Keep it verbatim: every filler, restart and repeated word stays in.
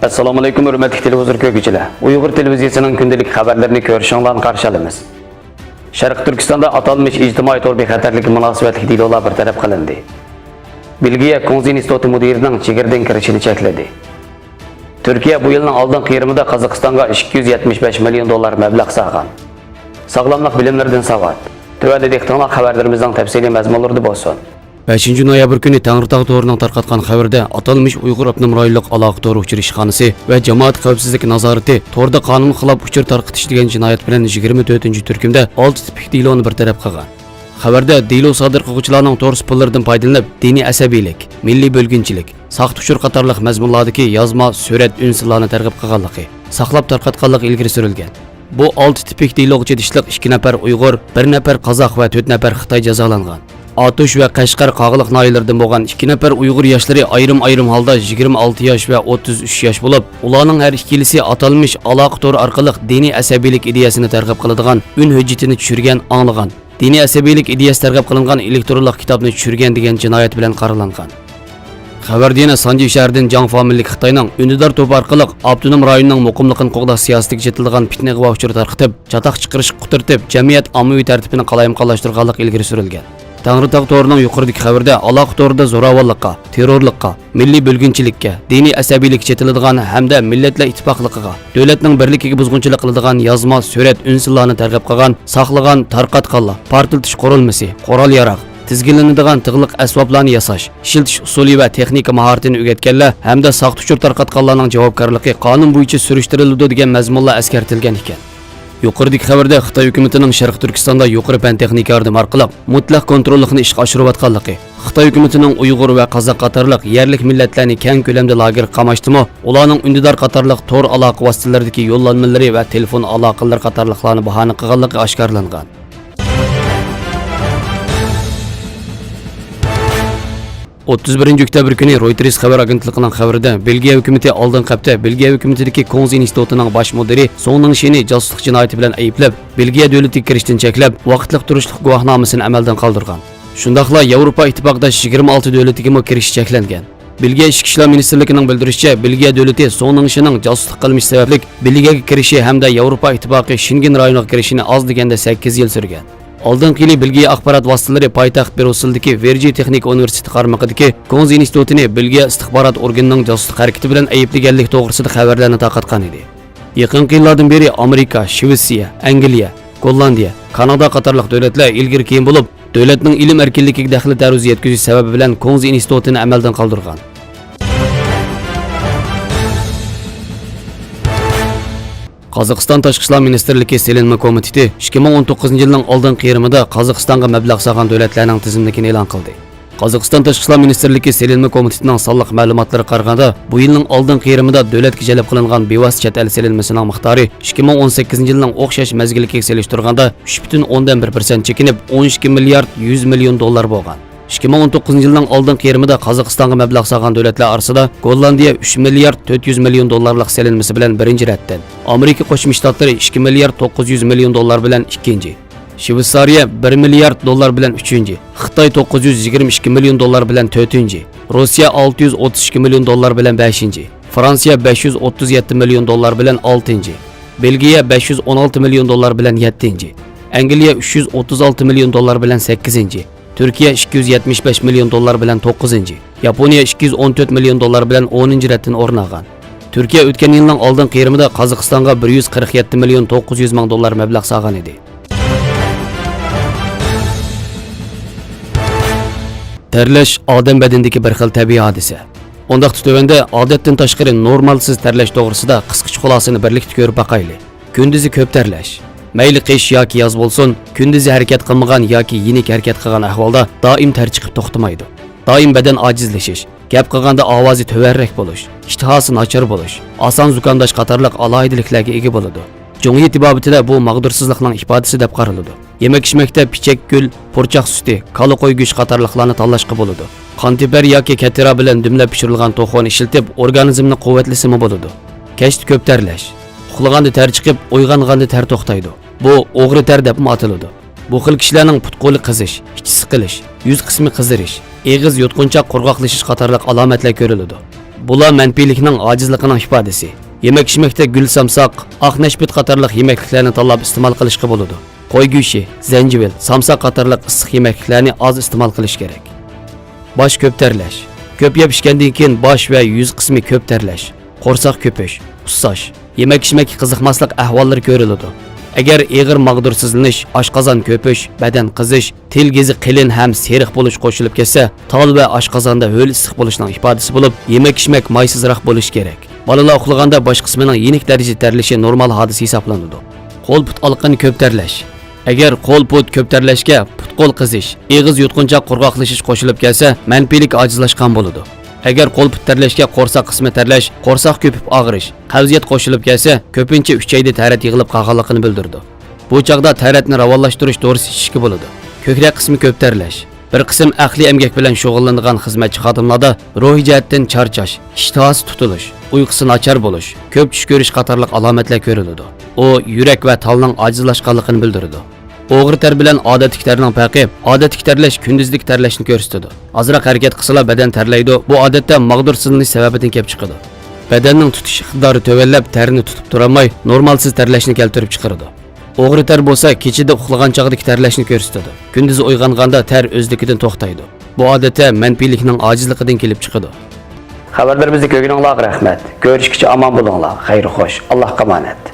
ئەسسالامۇئەلەيكۇم، ھۆرمەتلىك تېلېۋىزور كۆرگۈچىلەر! ئۇيغۇر تېلېۋىزىيەسىنىڭ كۈندىلىك خەۋەرلىرىنى كۆرۈشۈڭلارنى قارشى ئالىمىز. شەرقىي تۈركىستاندا ئاتالمىش ئىجتىمائىي تور بىخەتەرلىكى مۇناسىۋەتلىك دېلولار بىر تەرەپ قىلىندى. بېلگىيە كۇڭز ئىنستىتۇتى مۇدىرىنىڭ چېگرىدىن كىرىشىنى چەكلىدى. تۈركىيە بۇ يىلنىڭ ئالدىنقى يېرىمىدا قازاقىستانغا ئىككى يۈز يەتمىش بەش مىليون دوللار مەبلەغ سالغان. ساغلاملىق بىلىملىرىدىن ساۋات. تۆۋەندە دىققىتىڭلار خەۋەرلىرىمىزنىڭ تەپسىلىي مەزمۇنلىرىدا بولسۇن. بەشىنچى نويابىر كۈنى تەڭرىتاغ تورىنىڭ تارقاتقان خەۋىرىدە، ئاتالمىش ئۇيغۇر ئاپتونوم رايونلۇق ئالاقە تور ئۇچۇر ئىشخانىسى ۋە جامائەت خەۋپسىزلىكى نازارىتى توردا قانۇن خىلاپ ئۇچۇر تارقىتىش دېگەن جىنايەت بىلەن يىگىرمە تۆتىنچى تۈركۈمدە ئالتە تىپىك دېلونى بىر تەرەپ قىلغان. خەۋەردە دېلو سادىر قىلغۇچىلارنىڭ تور سۇپىلىرىدىن پايدىلىنىپ، دىنىي ئەسەبىيلىك، مىللىي بۆلگۈنچىلىك، ساختا ئۇچۇر قاتارلىق مەزمۇنلاردىكى يازما، سۈرەت، ئۈنسىللارنى تەرغىب قىلغانلىقى، ساقلاپ تارقاتقانلىقى ئىلگىرى سۈرۈلگەن. بۇ ئالتە تىپىك دېلوغا چېتىشلىق ئىككى نەپەر ئۇيغۇر، بىر نەپەر قازاق ۋە تۆت نەپەر خىتاي جازالانغان. ئاتۇش ۋە قەشقەر، قاغىلىق ناھىيەلىرىدىن بولغان ئىككى نەپەر ئۇيغۇر ياشلىرى ئايرىم-ئايرىم ھالدا يىگىرمە ئالتە ياش ۋە ئوتتۇز ئۈچ ياش بولۇپ، ئۇلارنىڭ ھەر ئىككىلىسى ئاتالمىش ئالاقە تورى ئارقىلىق دىنىي ئەسەبىيلىك ئىدىيەسىنى تەرغىب قىلىدىغان ئۈن ھۆججىتىنى چۈشۈرگەن، ئاڭلىغان، دىنىي ئەسەبىيلىك ئىدىيەسى تەرغىب قىلىنغان ئېلېكترونلۇق كىتابنى چۈشۈرگەن دېگەن جىنايەت بىلەن قارىلانغان. خەۋەردە يەنە سانجى شەھىرىدىن جاڭ فامىلىلىك خىتاينىڭ ئۈندىدار توپى ئارقىلىق ئاپتونوم رايوننىڭ مۇقىملىقىنى قوغداش سىياسىتىگە چېتىلىدىغان پىتنە ئىغۋا ئۇچۇرى تارقىتىپ، چاتاق چىقىرىشقا قۇترىتىپ، جەمئىيەت ئاممىۋى تەرتىپىنى قالايمىقانلاشتۇرغانلىقى ئىلگىرى سۈرۈلگەن. تەڭرىتاغ تورىنىڭ يۇقىرىدىكى خەۋىرىدە ئالاقە تورىدا زوراۋانلىققا، تېررورلۇققا، مىللىي بۆلگۈنچىلىككە، دىنىي ئەسەبىيلىككە چېتىلىدىغان ھەمدە مىللەتلەر ئىتتىپاقلىقىغا، دۆلەتنىڭ بىرلىكىگە بۇزغۇنچىلىق قىلىدىغان يازما، سۈرەت، ئۈنسىللارنى تەرغىب قىلغان، ساقلىغان، تارقاتقانلار، پارتلىتىش قۇرۇلمىسى، قورال-ياراغ، تىزگىنلىنىدىغان تىغلىق ئەسۋابلارنى ياساش، ئىشلىتىش ئۇسۇلى ۋە تېخنىكا ماھارىتىنى ئۆگەتكەنلەر ھەمدە ساختا ئۇچۇر تارقاتقانلارنىڭ جاۋابكارلىقى قانۇن بويىچە سۈرۈشتۈرۈلىدۇ دېگەن مەزمۇنلار ئەسكەرتىلگەن ئىكەن. يۇقىرىدىكى خەۋەردە خىتاي ھۆكۈمىتىنىڭ شەرقىي تۈركىستاندا يۇقىرى پەن-تېخنىكا ياردىمى ئارقىلىق مۇتلەق كونتروللۇقنى ئىشقا ئاشۇرۇۋاتقانلىقى، خىتاي ھۆكۈمىتىنىڭ ئۇيغۇر ۋە قازاق قاتارلىق يەرلىك مىللەتلەرنى كەڭ كۆلەمدە لاگېرغا قاماشتىمۇ، ئۇلارنىڭ ئۈندىدار قاتارلىق تور ئالاقە ۋاسىتىلىرىدىكى يوللانمىلىرى ۋە تېلېفون ئالاقىلىرى قاتارلىقلارنى باھانە قىلغانلىقى ئاشكارىلانغان. ئوتتۇز بىرىنچى ئۆكتەبىر كۈنى رويتېرس خەۋەر ئاگېنتلىقىنىڭ خەۋىرىدە، بېلگىيە ھۆكۈمىتى ئالدىنقى ھەپتە بېلگىيە ھۆكۈمىتىدىكى كۇڭز ئىنستىتۇتىنىڭ باش مۇدىرى سوڭ نىڭشىنى جاسۇسلۇق جىنايىتى بىلەن ئەيىبلەپ، بېلگىيە دۆلىتىگە كىرىشتىن چەكلەپ، ۋاقىتلىق تۇرۇشلۇق گۇۋاھنامىسىنى ئەمەلدىن قالدۇرغان. شۇنداقلا ياۋروپا ئىتتىپاقىداش يىگىرمە ئالتە دۆلىتىگىمۇ كىرىش چەكلەنگەن. بېلگىيە ئىچكى ئىشلار مىنىستىرلىكىنىڭ بىلدۈرۈشىچە، بېلگىيە دۆلىتى سوڭ نىڭشىنىڭ جاسۇسلۇق قىلمىشى سەۋەبلىك بېلگىيەگە كىرىشى ھەمدە ياۋروپا ئىتتىپاقى شېنگېن رايونىغا كىرىشىنى ئاز دېگەندە سەككىز يىل سۈرگەن. ئالدىنقى يىلى بېلگىيە ئاخبارات ۋاسىتىلىرى پايتەخت بريۇسسېلدىكى ۋېرجى تېخنىكا ئۇنىۋېرسىتېتى قارمىقىدىكى كۇڭز ئىنستىتۇتىنى بېلگىيە ئىستىخبارات ئورگىنىنىڭ جاسۇسلۇق ھەرىكىتى بىلەن ئەيىبلىگەنلىك توغرىسىدا خەۋەرلەرنى تارقاتقان ئىدى. يېقىنقى يىللاردىن بېرى ئامېرىكا، شىۋېتسىيە، ئەنگلىيە، گوللاندىيە، كانادا قاتارلىق دۆلەتلەر ئىلگىرى كېيىن بولۇپ، دۆلەتنىڭ ئىلىم ئەركىنلىكىگە دەخلى تەرۇز يەتكۈزۈش سەۋەبى بىلەن كۇڭز ئىنستىتۇتىنى ئەمەلدىن قالدۇرغان. قازاقىستان تاشقى ئىشلار مىنىستىرلىكى سېلىنما كومىتېتى ئىككى مىڭ ئون توققۇزىنچى يىلنىڭ ئالدىنقى يېرىمىدا قازاقىستانغا مەبلەغ سالغان دۆلەتلەرنىڭ تىزىملىكىنى ئېلان قىلدى. قازاقىستان تاشقى ئىشلار مىنىستىرلىكى سېلىنما كومىتېتىنىڭ سانلىق مەلۇماتلىرىغا قارىغاندا، بۇ يىلنىڭ ئالدىنقى يېرىمىدا دۆلەتكە جەلپ قىلىنغان بىۋاسىتە چەت ئەل سېلىنمىسىنىڭ مىقدارى ئىككى مىڭ ئون سەككىزىنچى يىلنىڭ ئوخشاش مەزگىلىگە سېلىشتۇرغاندا ئۈچ پۈتۈن ئوندىن بىر پىرسەنت چېكىنىپ، ئون ئىككى مىليارد يۈز مىليون دوللار بولغان. ئىككى مىڭ ئون توققۇزىنچى يىلنىڭ ئالدىنقى يېرىمىدا قازاقىستانغا مەبلەغ سالغان دۆلەتلەر ئارىسىدا گوللاندىيە ئۈچ مىليارد تۆت يۈز مىليون دوللارلىق سېلىنمىسى بىلەن بىرىنچى رەتتىن، ئامېرىكا قوشما شتاتلىرى ئىككى مىليارد توققۇز يۈز مىليون دوللار بىلەن ئىككىنچى، شۋېتسارىيە بىر مىليارد دوللار بىلەن ئۈچىنچى، خىتاي توققۇز يۈز يىگىرمە ئىككى مىليون دوللار بىلەن تۆتىنچى، روسىيە ئالتە يۈز ئوتتۇز ئىككى مىليون دوللار بىلەن بەشىنچى، فرانسىيە بەش يۈز ئوتتۇز يەتتە مىليون دوللار بىلەن ئالتىنچى، بېلگىيە بەش يۈز ئون ئالتە مىليون دوللار بىلەن يەتتىنچى، ئەنگلىيە ئۈچ يۈز ئوتتۇز ئالتە مىليون دوللار بىلەن سەككىزىنچى، تۈركىيە ئىككى يۈز يەتمىش بەش مىليون دوللار بىلەن توققۇزىنچى، ياپونىيە ئىككى يۈز ئون تۆت مىليون دوللار بىلەن ئونىنچى رەتتىن ئورۇن ئالغان. تۈركىيە ئۆتكەن يىلنىڭ ئالدىنقى يېرىمىدا قازاقىستانغا بىر يۈز قىرىق يەتتە مىليون توققۇز يۈز مىڭ دوللار مەبلەغ سالغان ئىدى. تەرلەش ئادەم بەدىنىدىكى بىر خىل تەبىئىي ھادىسە. ئۇنداقتا تۆۋەندە ئادەتتىن تاشقىرى نورمالسىز تەرلەش توغرىسىدا قىسقىچە خۇلاسىنى بىرلىكتە كۆرۈپ باقايلى. كۈندۈزى كۆپ تەرلەش. مەيلى قىش ياكى ياز بولسۇن، كۈندۈزى ھەرىكەت قىلمىغان ياكى يېنىك ھەرىكەت قىلغان ئەھۋالدا دائىم تەر چىقىپ توختىمايدۇ. دائىم بەدەن ئاجىزلىشىش، گەپ قىلغاندا ئاۋازى تۆۋەنرەك بولۇش، ئىشتىھاسى ناچار بولۇش، ئاسان زۇكامداش قاتارلىق ئالاھىدىلىكلەرگە ئىگە بولىدۇ. جۇڭيى تېبابىتىدە بۇ ماغدۇرسىزلىقنىڭ ئىپادىسى دەپ قارىلىدۇ. يېمەك-ئىچمەكتە پىچەك گۈل، پۇرچاق سۈتى، كالا قوي گۆشى قاتارلىقلارنى تاللاشقا بولىدۇ. قانتېپەر ياكى كەتىرا بىلەن دۈملەپ پىشۇرۇلغان توخۇنى ئىشلىتىپ، ئورگانىزمنى قۇۋۋەتلىسىمۇ بولىدۇ. كەچتە كۆپ تەرلەش. ئۇخلىغاندا تەر چىقىپ، ئويغانغاندا تەر توختايدۇ. بۇ ئوغرى تەر دەپمۇ ئاتىلىدۇ. بۇ خىل كىشىلەرنىڭ پۇت-قولى قىزىش، ئىچى سىقىلىش، يۈز قىسمى قىزىرىش، ئېغىز يۇتقۇنچاق قۇرغاقلىشىش قاتارلىق ئالامەتلەر كۆرۈلىدۇ. بۇلار مەنپىيلىكنىڭ ئاجىزلىقىنىڭ ئىپادىسى. يېمەك-ئىچمەكتە گۈل سامساق، ئاق نەشپۈت قاتارلىق يېمەكلىكلەرنى تاللاپ ئىستېمال قىلىشقا بولىدۇ. قوي گۆشى، زەنجىۋىل، سامساق قاتارلىق ئىسسىق يېمەكلىكلەرنى ئاز ئىستېمال قىلىش كېرەك. باش كۆپ تەرلەش. كۆپ يەپ ئىچكەندىن كېيىن باش ۋە يۈز قىسمى كۆپ تەرلەش، قورساق كۆپۈش، ئۇسساش، يېمەك-ئىچمەككە قىزىقماسلىق ئەھۋاللىرى كۆرۈلىدۇ. ئەگەر ئېغىر ماغدۇرسىزلىنىش، ئاشقازان كۆپۈش، بەدەن قىزىش، تىل گېزى قېلىن ھەم سېرىق بولۇش قوشۇلۇپ كەتسە، تال ۋە ئاشقازاندا ھۆل ئىسسىق بولۇشنىڭ ئىپادىسى بولۇپ، يېمەك-ئىچمەك مايسىزراق بولۇشى كېرەك. بالىلار ئۇخلىغاندا باش قىسمىنىڭ يېنىك دەرىجىدە تەرلىشى نورمال ھادىسە ھېسابلىنىدۇ. قول-پۇت ئالىقىنى كۆپ تەرلەش. ئەگەر قول-پۇت كۆپ تەرلەشكە، پۇت-قول قىزىش، ئېغىز يۇتقۇنچاق قۇرغاقلىشىش قوشۇلۇپ كەلسە، مەنپىيلىك ئاجىزلاشقان بولىدۇ. ئەگەر قول-پۇت تەرلەشكە قورساق قىسمى تەرلەش، قورساق كۆپۈپ ئاغرىش، قەۋزىيەت قوشۇلۇپ كەلسە، كۆپىنچە ئۈچەيدە تەرەت يىغىلىپ قالغانلىقىنى بىلدۈرىدۇ. بۇ چاغدا تەرەتنى راۋانلاشتۇرۇش دورىسى ئىچىشكە بولىدۇ. كۆكرەك قىسمى كۆپ تەرلەش. بىر قىسىم ئەقلىي ئەمگەك بىلەن شۇغۇللىنىدىغان خىزمەتچى خادىملاردا روھىي جەھەتتىن چارچاش، ئىشتىھاسى تۇتۇلۇش، ئۇيقۇسى ناچار بولۇش، كۆپ چۈش كۆرۈش قاتارلىق ئالامەتلەر كۆرۈلىدۇ. ئۇ يۈرەك ۋە تالنىڭ ئاجىزلاشقانلىقىنى بىلدۈرىدۇ. ئوغرى تەر بىلەن ئادەتتىكى تەرنىڭ پەرقى، ئادەتتىكى تەرلەش كۈندۈزلۈك تەرلەشنى كۆرسىتىدۇ. ئازراق ھەرىكەت قىلسىلا بەدەن تەرلەيدۇ، بۇ ئادەتتە ماغدۇرسىزلىنىش سەۋەبىدىن كېلىپ چىقىدۇ. بەدەننىڭ تۇتۇش ئىقتىدارى تۆۋەنلەپ، تەرنى تۇتۇپ تۇرالماي، نورمالسىز تەرلەشنى كەلتۈرۈپ چىقىرىدۇ. ئوغرى تەر بولسا كېچىدە ئۇخلىغان چاغدىكى تەرلەشنى كۆرسىتىدۇ. كۈندۈز ئويغانغاندا تەر ئۆزلۈكىدىن توختايدۇ. بۇ ئادەتتە مەنپىيلىكنىڭ ئاجىزلىقىدىن كېلىپ چىقىدۇ. خەۋەرلىرىمىزنى كۆرگىنىڭلارغا رەھمەت. كۆرۈشكىچە ئامان بولۇڭلار. خەير خوش. ئاللاھقا ئامانەت.